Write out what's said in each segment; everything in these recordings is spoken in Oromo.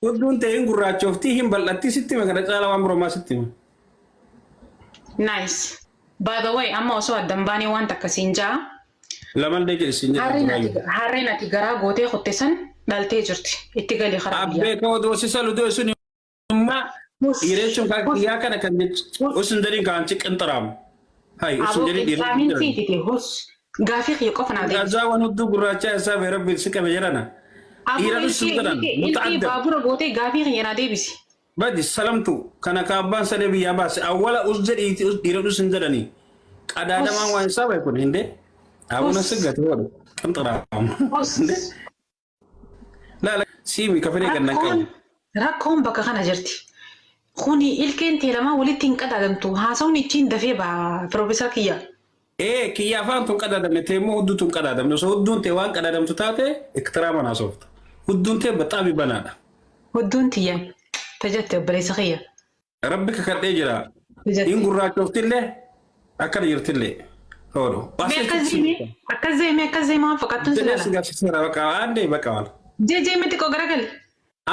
Hudduun ta'e hin gurraachooftii hin bal'attii sitti hima kana caala waan biroo maa sitti hima. Nice. By the way, amma osoo addan baanee waan takka siin ja'a. Lamallee jedhi siin jedha Harreen ati duraayyuu. harreen ati garaa gootee kutte san dhaltee jirti. Itti gali karaa biyyaa. Abbee ka odoo si salu doo sun immoo Hus. dhiira jechuun kan Hus. kiyyaa kana kan jechu Hus. usun jedhin kan ciqinxiraam. Hay usun Aboo jedhin dhiira qinxaamiin jedhan. siitite hus. Gaafii kiyya qofa naa deebisi. Azaa waan hudduu gurraachaa isaa bee rabbiin si qabe jedhana. Aboo Dhiira usun ilkee jedhan ilkee ilkee muta'addab. baabura gootee gaafii kiyya naa deebisi. Badi salamtu kana ka abbaan sadee biyyaa baase awwala us jedhiiti us dhiira us hin jedhani. Qadaadamaan Hus. waan isaa bahe kun hindee. Abuna Hus. siggate godhu qinxiraam. Hus. Hindee. Laala siimi ka fedhee gannan Rakkoon qabu. rakkoon bakka kana jirti. Kuni ilkeen tee lamaa walitti hin qadaadamtu. Haasawni ittiin dafee ba'a Piroofeesar kiyya. Ee kiyya afaan tun qadaadamne tee immoo hudduu tun qadaadamne osoo hudduun tee waan qadaadamtu taate iktiraama haasofta. Hudduun tee baxaabi banaadha. Hudduun tiyya tajatte obboleessa kiyya. Rabbi kakadhee jira. Tajatte. In gurraachoftillee akkana jirtillee. Hoodhu. Mee akkas deemee akkas deemee akkas deemee waan fakkaattuun si Jedhee si lala. garsiiseera baqa aandee baqa waan. Jee miti koo garagali.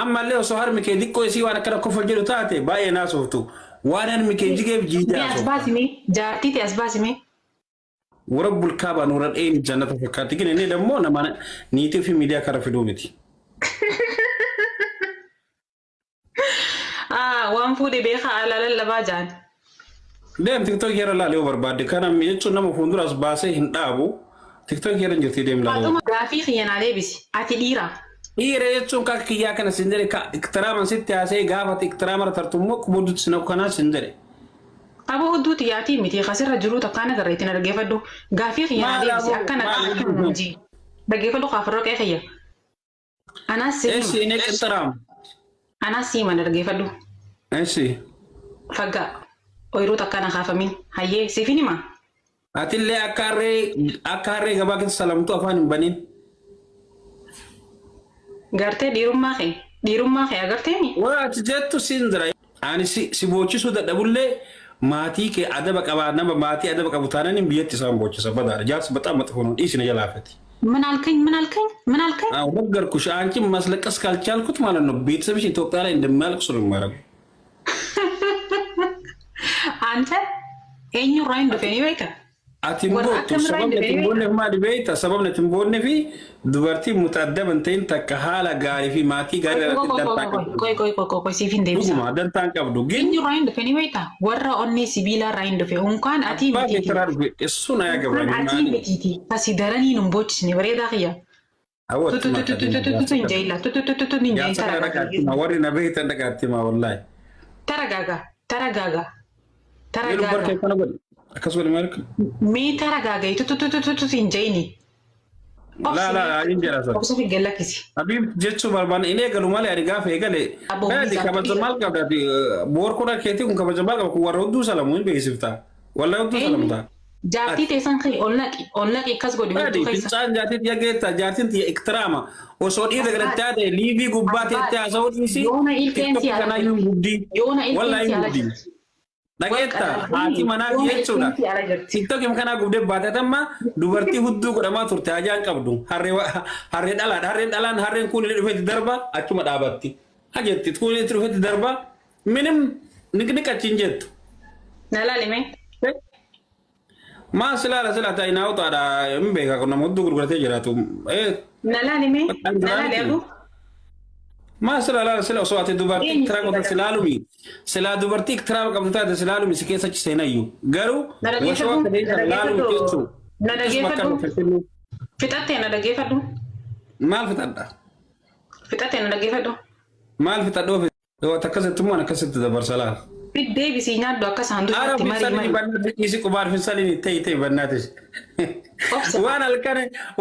Ammallee osoo harmi kee xiqqoo isii waan akkana kofal jedhu taate baay'ee naasoftu. Waan harmi kee jigeef jiidee Mee as haasofta. baasime jaartii ta'e as baasime. Warabbul kaabaa nuura dheen jannata fakkaatti. Gin inni dammoo nama niitii fi miidiyaa kara fiduu miti. Ah, waan fuudhe beekaa alaa lallabaa jaan. Deem TikTok irra laali yoo barbaadde. Kana jechuun nama fuulduraas baasee hin dhaabu. TikTok irra hin jirti deem laali. Faaxuma gaafii kiyya naa deebisi. Ati dhiira. Dhiira jechuun kan kiyyaa kana sin jedhe ka iktiraama sitti haasa'ee gaafa ati iktiraama irra tartu immoo quba hudduutti si naqu kanaa sin jedhe. Aboo hudduu tiyyaatii miti kasirra jiruu takkaan agarra ittiin dhaggeeffadhu. Gaafii kiyya naa Maal deebisi aboo akkana maal akkana naan jii. Dhaggeeffadhu kaafirroo qe'ee kiyya. Anaas si Eessi hima. inni qixxiraam. Anaas si hima na dhaggeeffadhu. Eessi. Faggaa. Ooyiruu takkaan na kaafamin. Hayyee siifin hima. Atillee akka harree gabaa keessa salamtu afaan hin banin. Gartee dhiirummaa kee. Dhiirummaa kee agarteemi? Waan ati jettu siin jira. Ani si boochisuu dadhabullee maatii kee adaba qabaa nama maatii adaba qabu taanaan biyyatti isaan boochisa badaadha. Jaarsi በጣም መጥፎ ነው። dhiisina jalaafati. ምን አልከኝ? ምን አልከኝ? ምን አልከኝ? አዎ ነገርኩሽ። አንቺን ማስለቀስ ካልቻልኩት ማለት ነው ቤተሰብሽ ኢትዮጵያ ላይ እንደሚያለቅሱ ነው የማደርገው። አንተ eenyurraa hin dhufe ni beekta? Ati hin Warra boottu akkamirraa hin sababni dhufe ati ni hin beekta? boonneef maali beekta? Sababni ati hin boonneef dubartii mutaaddaban hin ta'in takka haala gaarii fi maatii gaarii irratti dantaa qabdu. ቆይ ቆይ ቆይ ቆይ ቆይ siif hin deebisa. Dhuguma dantaa hin qabdu. ግን Eenyurraa hin dhufe ni beekta? Warra onnee sibiilaa irraa hin dhufe. Unkaan ati abbaa mitiiti. keetirraa dhufe እሱን Unkaan አያገባኝም። ati mitiiti. Asi daranii nun boochisne bareedaa kiyya. Tututututututu hin jeilla. Tututututu hin jein Jaarsa kana taragaaga. dhaqaatti hima warri na beektan dhaqaatti hima wallaahi. Taragaaga. Taragaaga. Mee lubbar Taragaaga. kee kana godhi akkas godhi maal Mee taragaaga. Tututututu hin jeini. Laa laa hin jedha sana. Obsa fi gallakkisi. Habib jechuu barbaanne inni eegalu malee ani gaafa eegale Aboo baadi hundi kabaja maal qabdaati boorkudha keetii kun kabaja maal qaba kun warra hudduu salamu hin beeksifta walla hudduu salamta. Jaartii teessan kee ol naqi ol naqi akkas godhi Baadi hudduu keessa. fincaan jaartii tiyya geetta jaartiin tiyya iktiraama osoo dhiirri galataa ta'e liivii gubbaa teettee haasa'uu dhiisi Yoona ilkeen si TikTok ala kanaayyuu hin gubdii Yoona wallaa ilkeen si hin ala gubdii. jirti. Dhageetta haati manaa jechuudha. Yoona ilkeen si ala jirti. TikTok kanaa gubdee baate amma dubartii hudduu godhamaa turte hajaan qabdu harree harree dhalaadha harreen dhalaan harreen kun illee dhufeetti darba achuma dhaabatti hajetti kun illee dhufeetti darba minim niqniq achiin jettu. Na laali mee. Maa silaala sila ta'i naa utaadha hin beeka kun nama hudduu gurguratee jiraatu. Na laali mee. Na laali aboo. Maa sila laala sila osoo ati dubartii Eenyu iktiraam qabdu silaalumi silaa dubartii iktiraam qabdu taate silaalumi si keessa achi seenayyu garuu Na osoo dhaggeeffadhu. akka Na deemsan laalumi dhaggeeffadhu. jechuu Na dhaggeeffadhu. Fixattee na dhaggeeffadhu. Maal fixadha? Fixattee na dhaggeeffadhu. Maal fixadhoo yoo akkasitti immoo akkasitti dabarsa laal. Deebisii nyaadhu akka Ara saanduqaatti marii finsaliin marii. bannaati dhiisi qubaan finsaliin ta'e ta'e bannaatis. Obsa.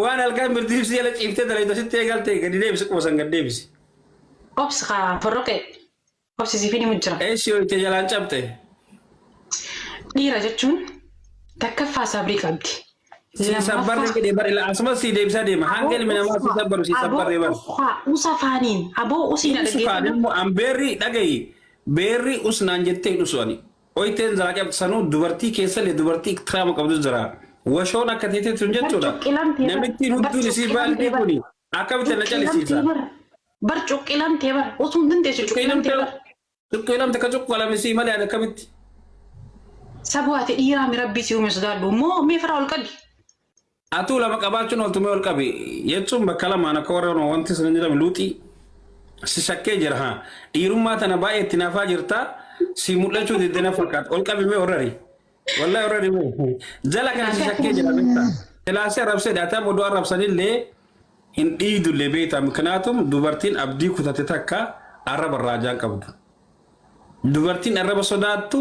Waan halkan birdiibsi jala ciiftee dalaytu sitti eegalte gadi deebisi quba san gad deebisi. Obsa kaa forroqee. Obsi siif ni jira. Eessi yoo itti jalaan cabxe. Dhiira jechuun takkaffaa sabrii qabdi. Si sabbarre jedhee bari asumas si deebisaa deema. Hanga ilmi namaa si sabbaru si sabbarree bara. Usa faaniin aboo usii na Usufaan dhaggeeffadhu. immoo an beerri dhagayi beerri usnaan jettee hin dhusu ani. Oyteen zaa qabdu sanuu dubartii keessallee dubartii iktiraama qabdu jira. Washoon akka teeteetu hin jechuudha. Barcuqqilamtee bara. Namittiin hudduun isii baaldii kuni akkamitti na calisiisa. Bar cuqqilamtee bar osoo hin dandeessu cuqqilamtee bar. Cuqqeelamte ka cuqqalame sii malee ani akkamitti? Saboo ati dhiiraa mi rabbii si uume sodaadhu moo mee firaa ol qabi. Atuu lama qabaachuun ooltu mee ol qabi jechuun bakka lamaan akka warra wanti sun jedhame luuxii si shakkee jira haa dhiirummaa tana baay'ee itti naafaa jirta si mul'achuu didde na fakkaata ol qabi mee orrari wallahi orrari mee jala kana si shakkee jira beektaa silaasee arrabsee daataa oduu arrabsanillee hin dhiidullee beektaa miknaatum dubartiin abdii kutate takka arraba raajaan qabdu. Dubartiin arraba sodaattu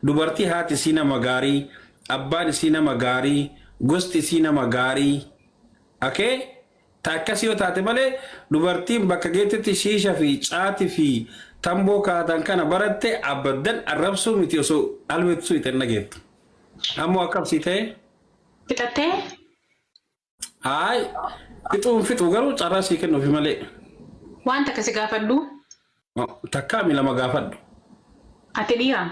dubartii haati isii nama gaarii, abbaan isii nama gaarii, gosti isii nama gaarii. Okay? Ta akkasii yoo taate malee dubartiin bakka geettetti shiisha fi caati fi tamboo kaatan kana baratte abaddan arrabsuu miti osoo albeettu itti hin dhageettu. Ammoo akkam sii ta'e? Fixattee? Haay, fixuun fixu garuu carraa sii kennuufi malee. Waan takka si gaafadhu. Takkaa mi lama gaafadhu. Ati dhiiraa?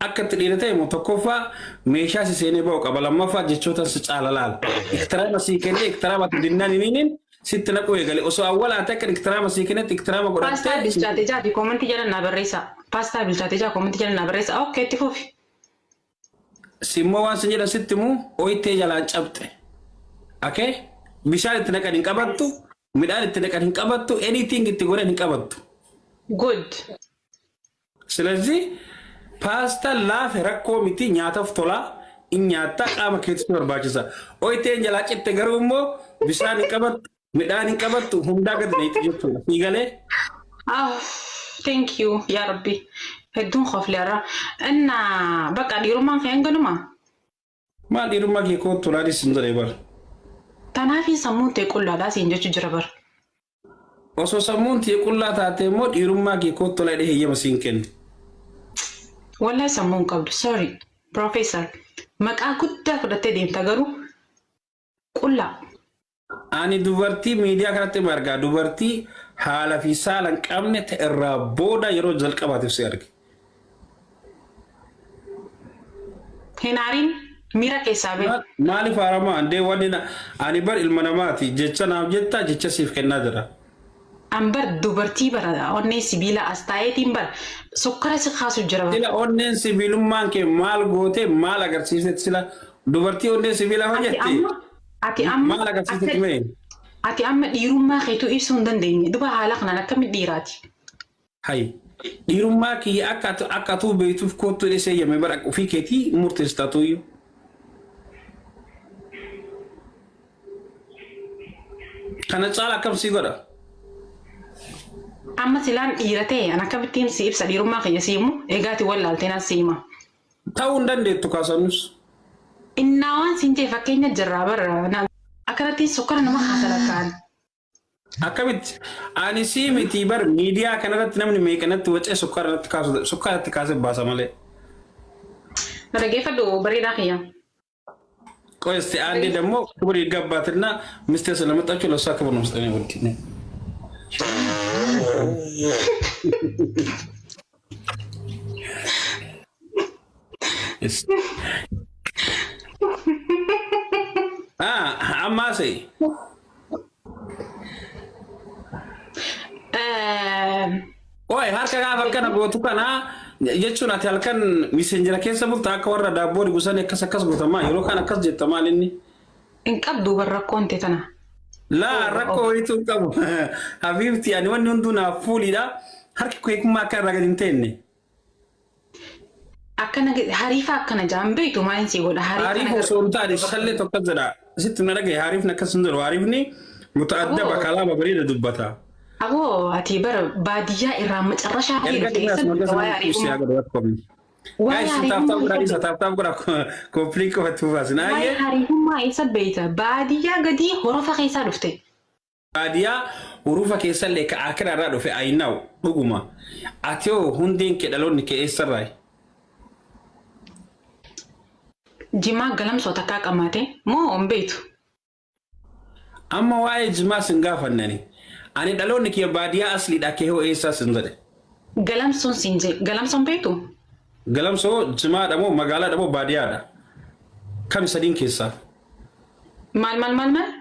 Akka itti dhiira ta'e immoo tokkoffaa meeshaa si seenee ba'u qaba lammaffaa jechoota si caala laala. Iktiraama sii kennee iktiraama ati dinnaan hin hiniin sitti naquu eegale osoo awwalaate akka iktiraama sii kennetti iktiraama Paastaa godhattee bilchaate jaati koomantii jala naa barreessaa. Paastaa bilchaate jaa koomantii jala naa barreessaa. Okay itti fufi. Simmoo waan sin jedhan sitti himu oyitee jalaan cabxe. Okay? Bishaan itti naqan hin qabattu, midhaan itti naqan hin qabattu, anything itti godhan hin qabattu. Good. ስለዚህ paastaan laafe rakkoo miti nyaataaf tola in nyaattaa qaama keetti barbaachisa. Oyiteen jalaa citte garuu immoo bishaan hin qabattu, midhaan hin qabattu, hundaa gadi neetti jechuudha. Fiigalee Ah, thank you yaa rabbi. Hedduun kofleerra. Inna bakka dhiirummaan kee hanganuma. Maal dhiirummaa kee kootu tolaanis hin jedhee bara. Tanaafin sammuun ta'e qullaadhaa siin jechuu jira bara. Osoo sammuun tiyya qullaa taate immoo dhiirummaa kee kootu tolaa jedhee heeyyama siin kenna. Wallahi sammuu hin qabdu. Sorry. Professor. Maqaa guddaa fudhattee deemta garuu qullaa. Ani dubartii miidiyaa kanatti ma argaa dubartii haala fi saala hin qabne ta'e irraa booda yeroo jalqabaatiif si arge. Hin aariin miira keessaa bahi. Maaliif haaramaa andee wanni ani bar ilma namaati jecha naaf jettaa jecha siif kennaa jira. An bar dubartii bara onnee sibiilaa as taa'eetiin bar sokkara si kaasu jira bar. Sila onneen sibiilummaan kee maal gootee maal agarsiisetti sila dubartii onneen sibiilaa Ati hojjette amma ati amma maal agarsiisetti akka mee? ati amma dhiirummaa keetuu ibsuu hin dandeenye. Duba haala kanaan akkamitti dhiiraati? Hay dhiirummaa kiyya akka akka atuu beektuuf koottu jedhee seeyyame bara ofii keetii murteessita tuyyuu. Kana caala akkam sii godha? Amma silaan dhiira ta'e an akkamittiin si ibsa dhiirummaa kiyya si himu egaati wallaaltee nan si hima. Ta'uu hin dandeettu kaasanus. Innaa waan siin jee fakkeenya jirraa bara akkanattiin sokkara nama kaasa lakkaa'an. Akkamitti ani sii miti bar miidiyaa kanarratti namni meeqanatti wacee sukkaara irratti kaasu sukkaara itti kaasee baasa malee. Na dhaggeeffadhu bareedaa kiyya. ቆይ እስቲ አንዴ ደግሞ ክብር ይገባትና ሚስቴ ስለመጣችሁ ለእሷ ክብር ነው መስጠት ውድ አማሴ ቆይ harka gaafa akkana gootu kana jechuun ati halkan misenjera keessa bulta akka warra daabboo digusan akkas akkas gootamaa yeroo kan akkas jetta maal inni Hin qabdu bar rakkoon ta'e tana. Laa rakkoo wayituu hin qabu. Habiibti ani wanni hunduu naaf fuuliidha. Harki keekummaa akka irraa gadi hin teenne. Akkana hariifa akkana jaan beektu maaliin sii godha hariifa Hariif osoo hin taane shallee tokko jedha. Sitti na dhagaye hariifni akkas hin jedhu. Hariifni muta'addaba kalaama bareeda dubbata. Aboo ati bara baadiyyaa irraa macarrashaa fi Erga dhufte dhimma eessa asuma dhufte waa'ee gasa hariifummaa. siyaa godhu wakkomi. Waa'ee Guys, taaptaap hariifummaa godhaa eessa dhiisa taaptaap godhaa kooflii qofatti fufaasin. Waa'ee Ayyee hariifummaa eessa beekta baadiyyaa gadii horofa keessaa dhufte. Baadiyyaa hurufa keessallee ka akira irraa dhufe ayinaw dhuguma. Ati hoo hundeen kee dhaloonni kee eessarraa? Jimaa galamsoo takkaa qamaate moo hin beektu? Amma waa'ee jimaa sin gaafannani. Ani dhaloonni kiyya baadiyyaa asliidha kee hoo eessaa sin jedhe. Galamsoon siin jee galamsoon beektu? Galamsoo jimaadha moo magaalaadha moo baadiyyaadha? Kam sadiin keessaa? Maal maal maal maal?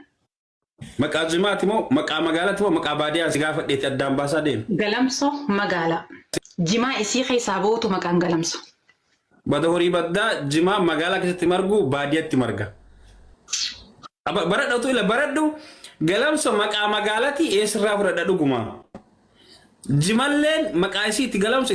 Maqaa jimaati moo, maqaa magaalaati moo, maqaa baadiyyaa si gaafadheetti addaan baasaa deema. Galamso magaalaa. Jimaa isii keessaa bootu maqaan Galamso. Bada horii baddaa, jimaa magaalaa keessatti margu baadiyyaatti marga. Baradhatu ila baradhu. Galamso maqaa magaalaati, eessarraa fudhadha dhuguma. Jimalleen maqaa isiitti Galamso.